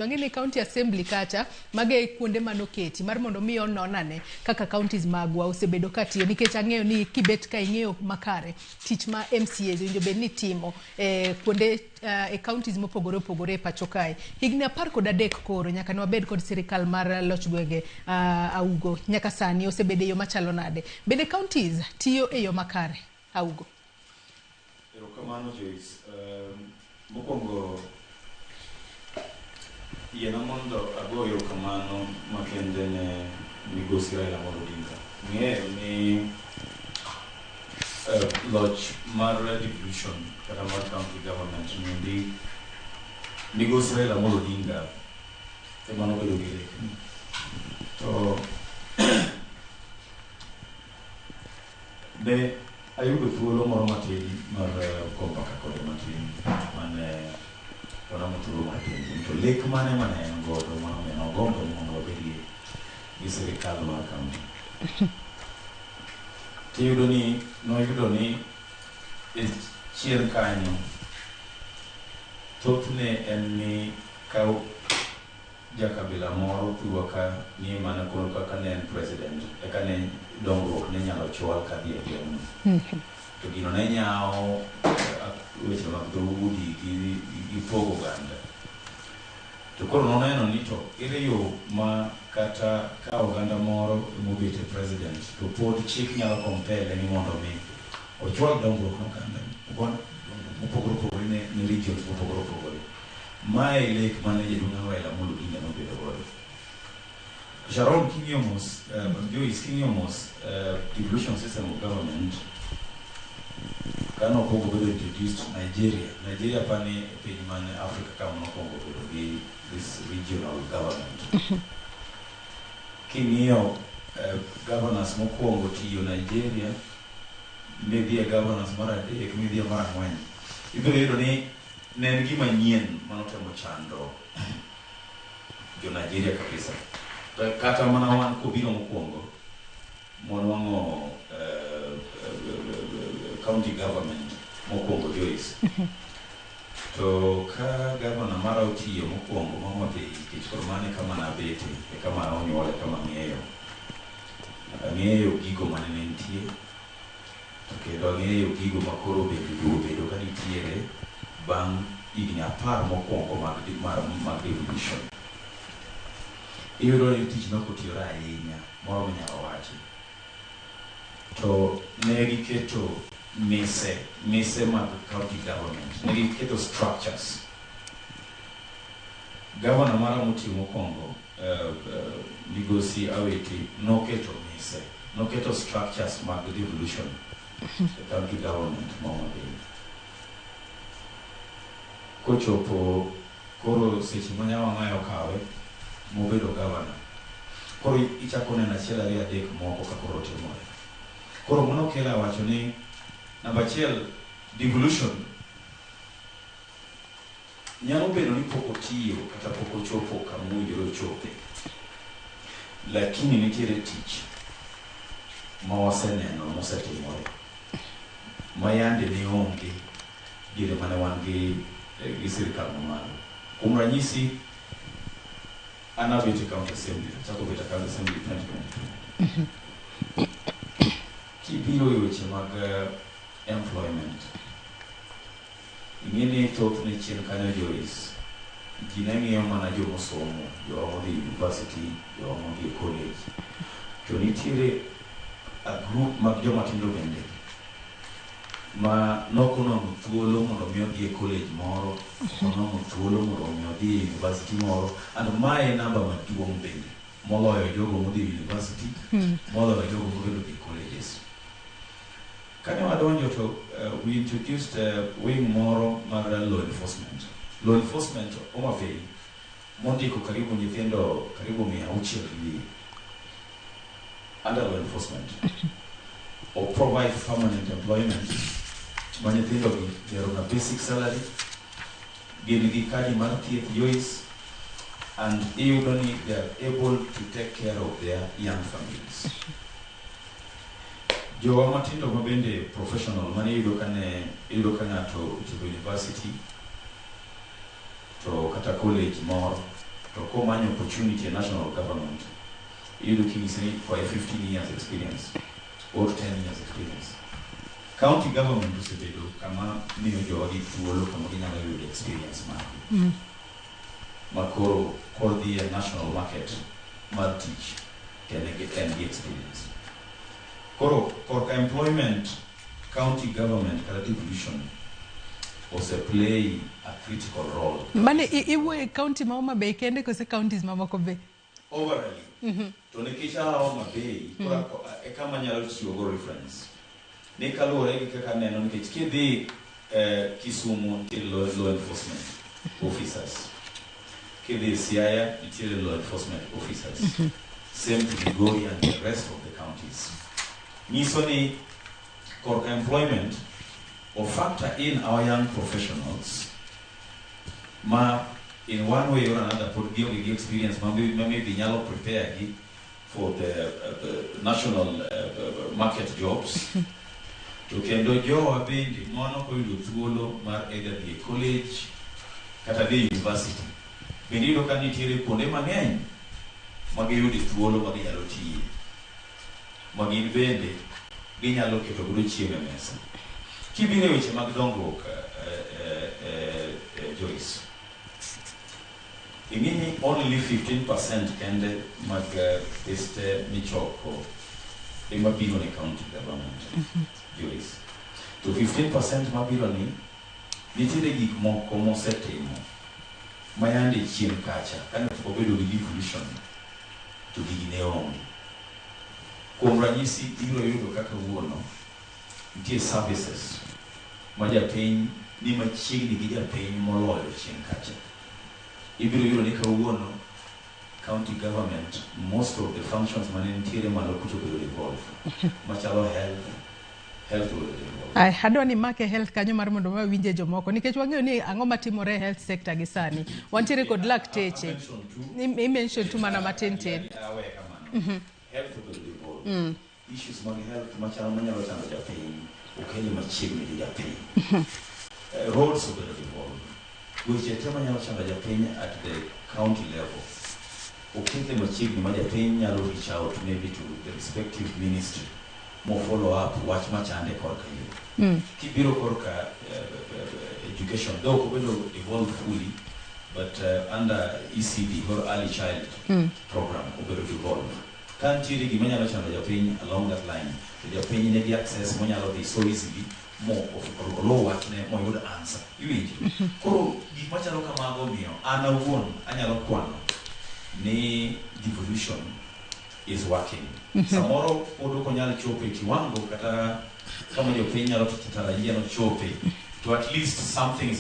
Ang'e ni county assembly kacha mago e kuonde manoketi mar mondo mi onon ane kaka counties magwa osebedo ka tiyo nikech ang'eyo ni kibet ka ing'eyo makare tich ma MCAs owinjo bed ni timo e kuonde e counties mopogore opogore e pacho kae. Higni 13 koro nyaka ne wabed kod sirikal mar loch gwenge Augo nyaka sani osebedo e yo machalo nade? Bende counties tiyo e yo makare Augo? Erokamano Joyce. Mokwongo yiena mondo ago erokamano makende ne Migosi Raila Amolo Odinga. Ng'eyo ni loch mar devolution kata mar county government niendi Migosi Raila Amolo Odinga ema nobedo gi lekni. To ne ayudo thuolo moro matin mar go mbaka kode matin mane wanamo thuolo mar penje to lek mane mane en godo manomiyo nogombo ni mondo wabed gi sirikal mar kaunti. Tiyudo ni noyudo ni e chien kanyo thothne en ni ka jakabila moro thurwa ka ni mana koro kaka ne en president eka ne dongruok ne nyalo chwal kadhi e gweng'no. To gino ne nyawo weche mag dhoudi gi pogo oganda. To koro noneno ni to ere yo ma kata ka oganda moro emobet e president to pod chik nyalo compel ni mondo mi ochwal dongruok ne oganda mopogore opogore ne regions mopogore opogore. Mae lek mane jaduong' Raila Amolo Odinga nobedo godo. Sharon king'iyo mos, Joyce king'iyo mos, devolution system of government kano okuongo bedo introduced Nigeria. Nigeria pani e piny mane Africa ka monokuongo bedo gi this regional government. King'iyo governors mokwongo tiyo Nigeria, midhi e governors mar adek, midhi e mar ang'wen, ibiro yudo ni ne en gima nyien manotemo chando jo Nigeria kabisa. To kata mana wan kobiro mokwongo, mwanwang'o county government mokwongo Joyce. To ka governor mara otiyo mokwongo ma Homa Bay, nikech koro mano e kama nabete, e kama onyuole, e kama ang'eyo. Ang'eyo gigo mane nitie, to kendo ang'eyo gigo ma koro bende oduogo bedo ka nitiere bang' higni 10 mokwongo mag devolution. Iyudo ni tich nok otiyore ahinya, moro minyalo wachi. To ne giketo mise mag county government, ne giketo structures. Governor mara motiyo mokwongo, Migosi Awiti, noketo mise, noketo structures mag devolution e county government ma Homa Bay. Kochopo koro seche ma Nyawang'ayo okawe mobedo governor, koro ichako neno achiel ariyo adek moko ka koro timore. Koro mano kela wacho ni namba achiel, devolution nyalo bedo ni pok otiyo kata pok ochopo kama owinjore ochope, lakini nitiere tich ma waseneno mosetimore ma yande ne onge diere mane wan gi sirikal mamalo. Kuom ranyisi, an abet e county assembly, achako bet e county assembly 2022. Kibiro e weche mag employment, ing'e ni thothne chien kanyo Joyce, ji ne ng'iyo mana jomosomo, jowa modhi university, jowa modhi e college. To nitiere a group mag joma tindo bende ma nokonwang'o thuolo mondo mi odhi e college moro, onwang'o thuolo mondo mi odhi e university moro, and mae e namba maduong' bende moloyo jogo modhi e university, moloyo jogo mobende odhi e colleges. Kane wadonjo to we introduced wing moro mar law enforcement. Law enforcement Homa Bay mondiko karibu nyithindo karibu 600 gi wiye under law enforcement. O provide permanent employment ma nyithindo gi they are on a basic salary, gin gi kadi mar thieth Joyce, and iyudo ni they are able to take care of their young families. Jowa matindo ma bende professional mane iyudo ka ne iyudo ka ng'ato otieko university to kata college moro To komanyo opportunity e national government, iyudo kinyise ni kwaye 15 years experience or 10 years experience. County government osebedo kama miyo jowagi thuolo kama ginyalo yudo experience margi ma koro kodhi e national market mar tich to en gi experience. Koro korka employment, county government kata devolution ose play a critical role. Mane iwuoye county ma Homa Bay kende kose counties mamoko be? Overall. To nikech aa Homa Bay, koro e kama anyalo chiwo go reference. Ni kaluwore gi kaka aneno, nikech kidhi Kisumu nitiere law enforcement officers. Kidhi Siaya nitiere law enforcement officers. Same to Migori and the rest of the counties. Nyiso ni korka employment or factor in our young professionals ma in one way or another pod gionge gi experience ma maybe nyalo prepare gi for the national market jobs, to kendo jowa bende mano koyudo thuolo mar either dhi e college kata dhi e university bende, iyudo ka nitiere kuonde mang'eny ma giyude thuolo ma ginyalo tiye, ma gin bende ginyalo keto godo chiemo e mesa. Kibiro e weche mag dongruok, Joyce, ing'e ni only 15% kende mag peste michoko ema biro ne county government, Joyce. To 15% mabiro ni, nitiere gik moko mosetimo ma yande chien kacha kane pok obedo gi devolution to gigi ne onge. Kuom ranyisi, ibiro yudo kaka wuono nitie services ma japiny ni machiegni gi japiny moloyo chien kacha. Ibiro yudo ni kawuono county government, most of the functions mane nitiere malo kucho obedo devolved, machalo health obedo devolved. Ai, adwa ni make health kanyo mar mondo wawinje jomoko, nikech wang'eyo ni ang'o matimore e health sector gi sani. Wantiere kod lakteche. I mention two. I mention tu mana matin tin. Awe kamano. Health obedo devolved. Issues mag health machalo manyalo chando japiny okele machiegni gi japiny. Roads obedo devolved. Weche te manyalo chando japiny at the county level okete machiegni ma japiny nyalo reach out maybe to the respective ministry mo follow up wach machande korka yo. Kibiro korka education, though ok obedo devolved fully, but under ECD or early child program obedo devolved. Ka nitiere gima nyalo chando japiny along that line, to japiny nigi access monyalo dhi so easily mo oluw wachne moyud answer. Iwinjo? Koro gik machalo kamago miyo an awuon anyalo kwano ni devolution is working. Samoro pod ok onyal chopo e kiwango kata kama jopiny nyalo tarajia nochope, to at least something is